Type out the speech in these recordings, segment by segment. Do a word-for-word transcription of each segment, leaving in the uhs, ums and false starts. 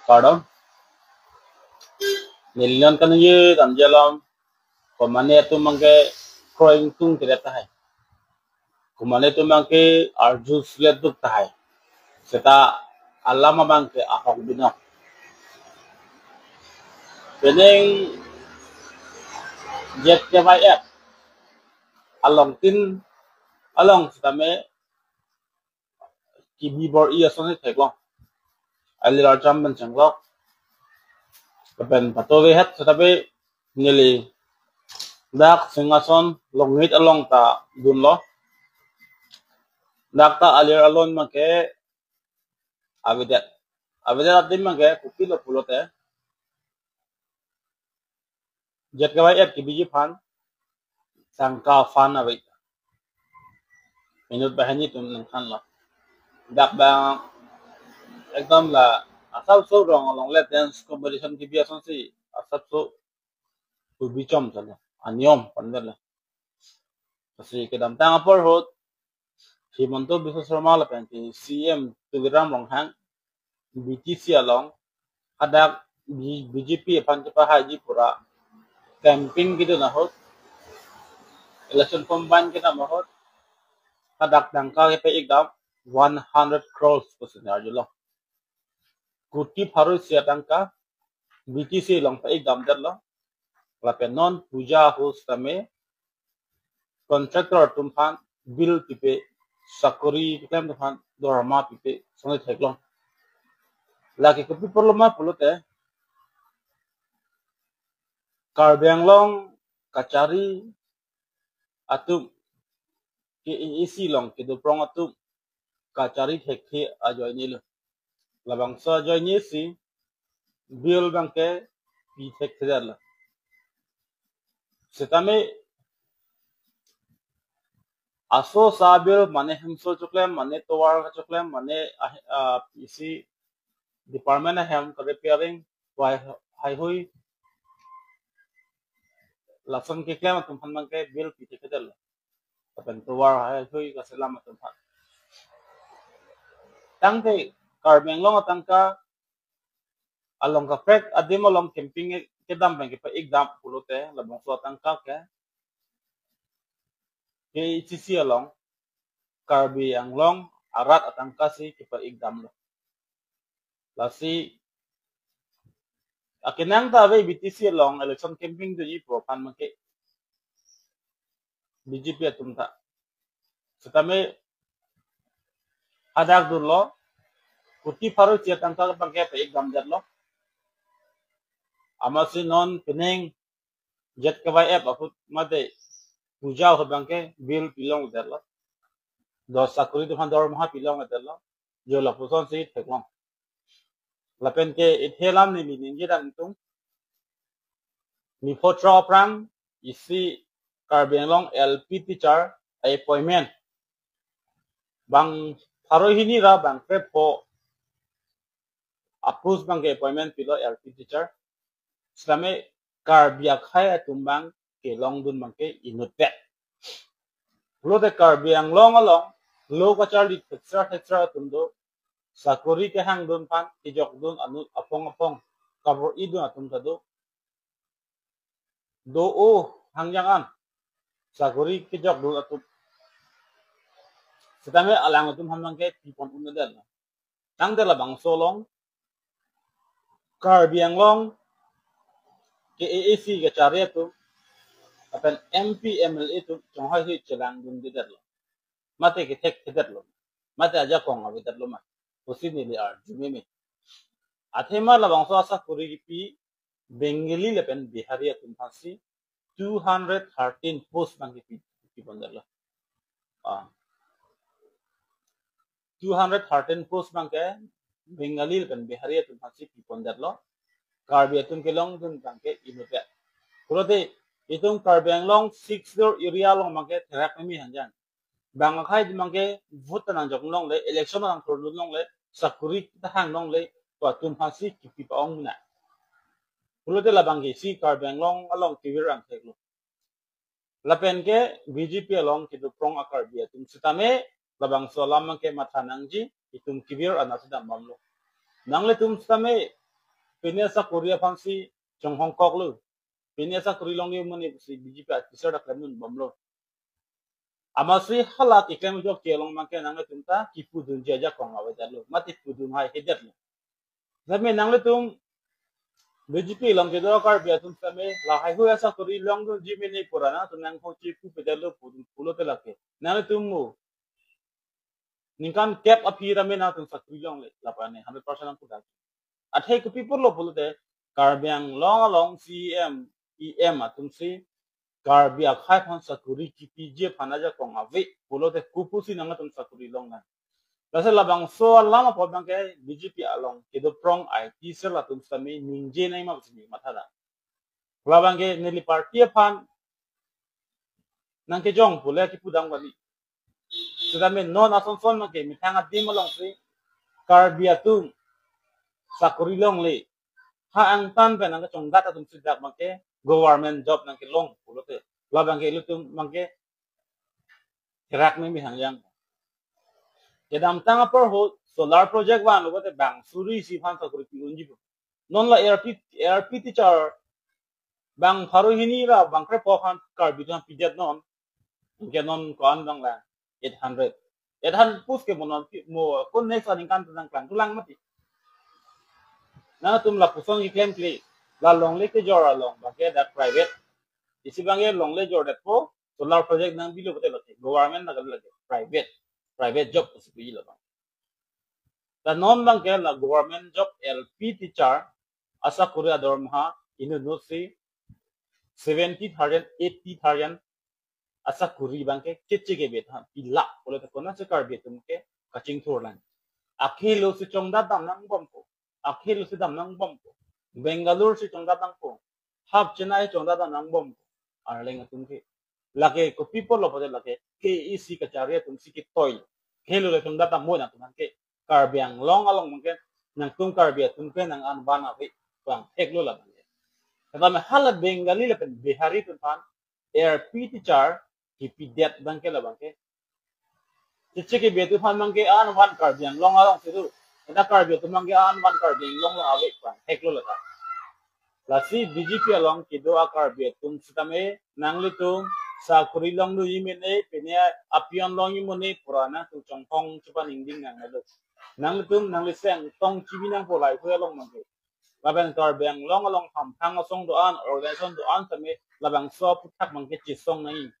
Kardom. Neli non kaningje damji alam, komane atum abangke kroingtung keret tahai. Komane atum abangke arju sulet duk tahai. Seta alam abangke ahok binong. Pining Z K Y F along tin along sitame kibi bor-i ason si theklong. Alir arjam pen chenglok. Lapen patorehet setape neli dak Singhason Longit along ta dunlo. Dak ta alir alon abangke avedet. Avedet adim abangke kopilo pulote Z K Y F kibiji aphan tangka fund ave. Inut banghini atum nangthanlo. Dak abang ekdom la asapso rong along le dance competition kibi ason si asapso ubi chom chalo. Aniyom panverlo. Lasi kedamtang apor ahut Himanta Biswa Sarma lapen ke C M Tuliram Ronghang B T C along hadak B-, B J P aphan kepahaiji pura campaign kedun ahut, election form bind kedam ahut, hadak tangka kepa-ik dam one hundred crores pusi arjulo. Koti pharo isi atangka B T C along pa-ik damdetlo. Lapen non puja ahut sitame contractor atum aphan bill pipe, sakori keklem atum aphan dorma pipe, ason si theklong. Lake kopi apotlo ma pulote, Karbi Anglong kachari atum, K A A C along kedo prong atum kachari thekthe ajoinelo. Labangso ajoine si bill abangke pi thekthedetlo. Sitame aso sa bill mane hemso choklem, mane tovar choklem, mane ah, ah, isi department ahem ka-repairing, wai haihui lason keklem atum aphan abangke bill pi thekthedetlo. Lapen tovar haihui kaselam atum aphan. Tangte Karbi Anglong atangka along kaprek adim along campaign kedam pen kepa-ik dam pulote labangso atangka ke K H A C along Karbi Anglong arat atangka si kepa-ik damlo. Lasi akenang ta ave B T C along election campaign dunji pu aphan abangke B J P atum ta. Sitame hadak dunlo, koti pharo isi atangka abangke pa-ik damdetlo. Amatsi non pining Z K Y F ahut mate puja ahut abangke bill pilongdetlo. Dos sakori atum aphan dorma pilongdetlo. Jo lapuson si theklong. Lapen ke ithe alam neli ningje dam tung. Niphot ra aphrang isi Karbi Anglong L P teacher appointment bang pharo hini ra bang krepho apus abangke appointment pilo L P teacher. Sitame Karbi akhei atum abang kelongdun abangke inutvet. Pulote Karbi Anglong along lo kacharli thekser thekser atum do, sakori kehangdun aphan kejokdun anut aphong aphong kabor-idun atum ta do. Do-o hangjang an sakori kejokdun atum. Sitame alang atum aphan abangke pipon un-edet. Tangte labangso along Karbi Anglong K A A C kachari atum lapen M P M L A atum chonghaihui chelangdundedetlo. Mate kethekthedetlo. Mate ajakong avedetlo ma pusi neli arju meme. Athema labangso asakori kipi Bengali lapen Bihari atum aphansi two hundred thirteen post abangke pi, pipondetlo. Ah. Two hundred thirteen post abangke Bengali lapen Bihari atum aphansi pipondetlo. Karbi atum kelongdun abangke inutvet. Pulote itum Karbi Anglong Sixth Schedule area along abangke therak meme hangjang. Bang akhei atum abangke vote ta nangjok longle, election nangthurdun longle, sakori ta hang longle, pu atum aphansi kipi pa-ong nang. Pulote labangke isi Karbi Anglong along kevir angtheklo. Lapen ke B J P along kedo prong a-Karbi atum sitame labangso alam abangke matha nangji, itum kevir anat si dambomlo. Nanglitum sitame Pine sakori aphansi chonghong koklo. Pine sakori longle mane pusi B J P a-officer ta klemdun bomlo. Amatsi hala keklem jok ke along abangke nanglitum ta kipudunji ajakong avedetlo. Mati pudun hai hedetlo. Tame nanglitum B J P along kedo Karbi atum tame lahai hui asakori longdunji mene pura nangtum nangkong chipu pedetlo pudun pulote lake. Nanglitum mo ningkan kep aphi tame nangtum sakori longle lapu ne hundred percent nangpudak. Athe kopi pulo pulote Karbi Anglong along C E M, E M atumsi Karbi akhai aphan sakori kipiji aphan ajakong ave pulote kopusi nangtum sakori longnang. Lasi labangso alam apot abangke B J P along kedo prong I T cell atum sitame ningje nangji ma pusi mathadam. Labangke neli party aphan nangkejong pule kipudam kali. Sitame non asonson abangke methang adim alongsi Karbi atum sakori longle. Ha angtan pen nangkechongdat atumsi dak abangke government job nangkelong pulote. Labangke ilitum abangke kerak me mihang yang. Kedamtang apor ho solar project vanlo pulote bang suri isi aphan sakori pi-unji pu. Non la L P, L P teacher bang pharo hini ra bang krepo aphan Karbi atum pidet non. Ke non ko-an dong la eight hundred. Eight hundred post ke mo non pi-, mo ko next aningkan nangklang tulang mati. Nangtum lapuson keklemkle. La longle kejor along abangke dak private. Isi abangke longle jordetpo solar project nangbilo pulote lake. Government na kali lake. Private. Private job pusi pilo abang. Ta non abangke la government job L P teacher asakori adormaha inut inutsi seventy thousand, eighty thousand asakori abangke kecheke bet ha pilak pulote konatsi Karbi atum ke kachingthur lang. Akhelo si chongdat dam nangbompo. Akhelo si dam nangbompo. Bangalore si chongdat nangpo. Hap Chennai chongdat dam nangbompo. Arleng atum ke. Lake kopi pulo pulote lake K A A C kachari atumsi ketoi. Khelo le chongdat dam mo nangtum ke. Karbi Anglong along abangke nangtum Karbi atum ke nang-an van ave. Bang theklo labangke. Tame hala Bengali lapen Bihari atum aphan L P teacher kipidet abangke labangke. Kecheke bet atum aphan abangke an van Karbi Anglong alongsi do. Ena Karbi atum abangke an van Karbi Anglong along ave bang theklo lata. Lasi B J P along kedo a-Karbi atum sitame nanglitum sakori longdunji mene pine a-peon longji mene pura nangtum chonghong chepaningding nangnelo. Nanglitum nangli seng tong chibi nangpo lahai hui along abangke. Lapen Karbi Anglong along hamphang asong do-an, organization do-an tame labangso aphuthak abangke chesong nangji.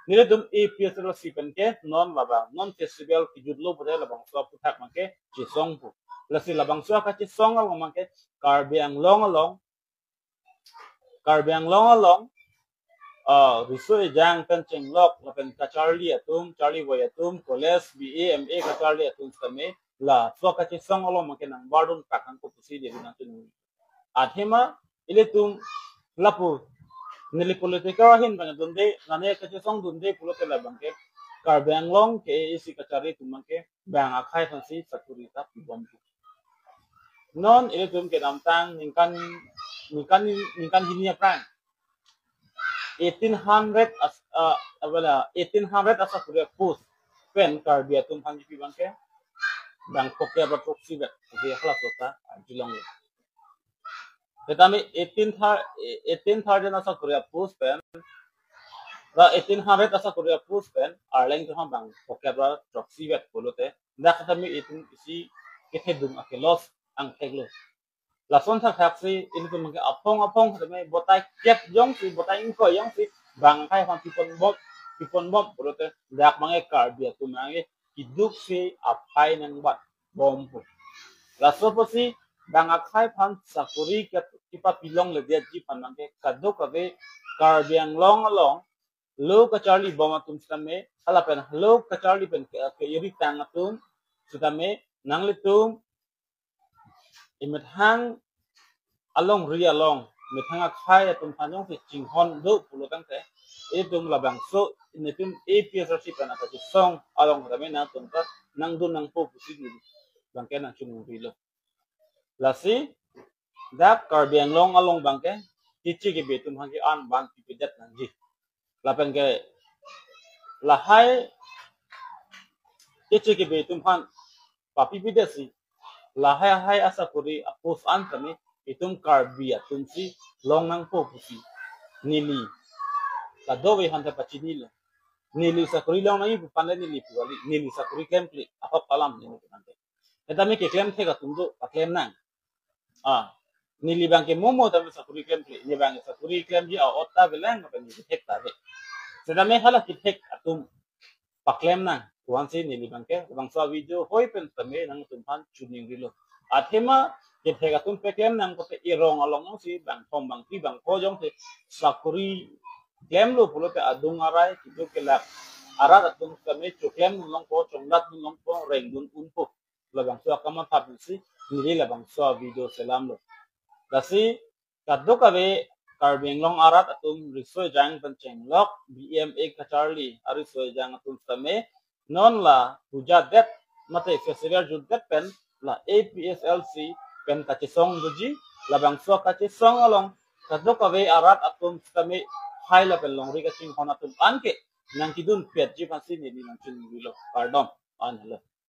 Nelitum A P H L C pen ke non labang, non festival kejutlo pulote labangso aphuthak abangke chesongpo. Lasi labangso kachesong along abangke Karbi Anglong along, Karbi Anglong along, ah, riso ejang pen chenglok lapen kacharli atum, charlivoi atum, college, B A, M A kacharli atum sitame laso kachesong along abangke nangbardun pak nangkok pusi dei nangchini. Athema ilitum lapu neli political ahin abang dunde, nane kachesong dunde pulote labangke Karbi Anglong K A A C kachari atum abangke bang akhai aphansi sakori ta pibom. Non ilitum kedamtang ningkan, ningkan, ningkan hini aphrang eighteen hundred as, uh, abala eighteen hundred asakori post pen Karbi atum aphan kipi abangke bang phokep ra throksi vet. Oke, hala kota ajulong. Tame eighteen thou-, eighteen thousand asakori post pen, ra eighteen hundred asakori post pen Arleng atum aphan bang phokep ra throksi vet pulote dak tame itum isi kethedung ake loss angthek lo. Lason thakthaksi ilitum abangke aphong aphong tame botai kep jongsi, botai ingkoi jongsi bang akhai aphan pipon bom, pipon bom pulote dak abangke Karbi atum abangke kedoksi aphai nangbat bompo. Laso apotsi bang akhai aphan sakori ke kipapilongledetji aphan abangke kadokave Karbi Anglong along lo kacharli bom atum sitame, halapen lo kacharli pen ke, ke-iritang atum sitame nanglitum imethang alongri along methang akhai atum aphan jongsi chinghon do pulo tangte, itum labangso netum A P H L C pen akachesong along tame nangtum ta nangdun nangpo pusi abangke nangchungrilo. Lasi dak Karbi Anglong along abangke kecheke bet atum aphan ke-an van pipedet nangji. Lapen ke lahai kecheke bet atum aphan papipedetsi lahai lahai asakori apost an tame itum Karbi atum si long nangpo pusi neli kadokave aphan ta pachinilo. Neli sakori long nangji pu aphan le neli pu kali, neli sakori klemkle, ahok alam neli pu aphan te. Setame keklem thek atum do, paklem nang. Ah, neli abang ke momo tame sakori klemkle, neli abang sakori klemji a-ot ta avelang, lapen neli thek ta ave. Setame hala kethek atum paklem nang pu aphan si neli abang ke, labangso video hoi pen tame nangtum aphan choningrilo. Athema kethek atum paklem nang pulote irong along si bangkethom bangphli bangpho jongsi sakori klemlo pulote adung arai kedo kelak arat atum tame choklem longpo, chongdat longpo, rengdun unpo. Labangso akam aphan si neli labangso video selamlo. Lasi kadokave Karbi Anglong arat atum riso ejang pen chenglok B M A kacharli ariso ejang atum tame non la puja det mate festival jutdet pen la A P H L C pen kachesong doji, labangso kachesong along kadokave arat atum tame hai lapen longri kachinghon atum anke nangkedun petji aphan si neli nangchoningrilo. Kardom. An halo.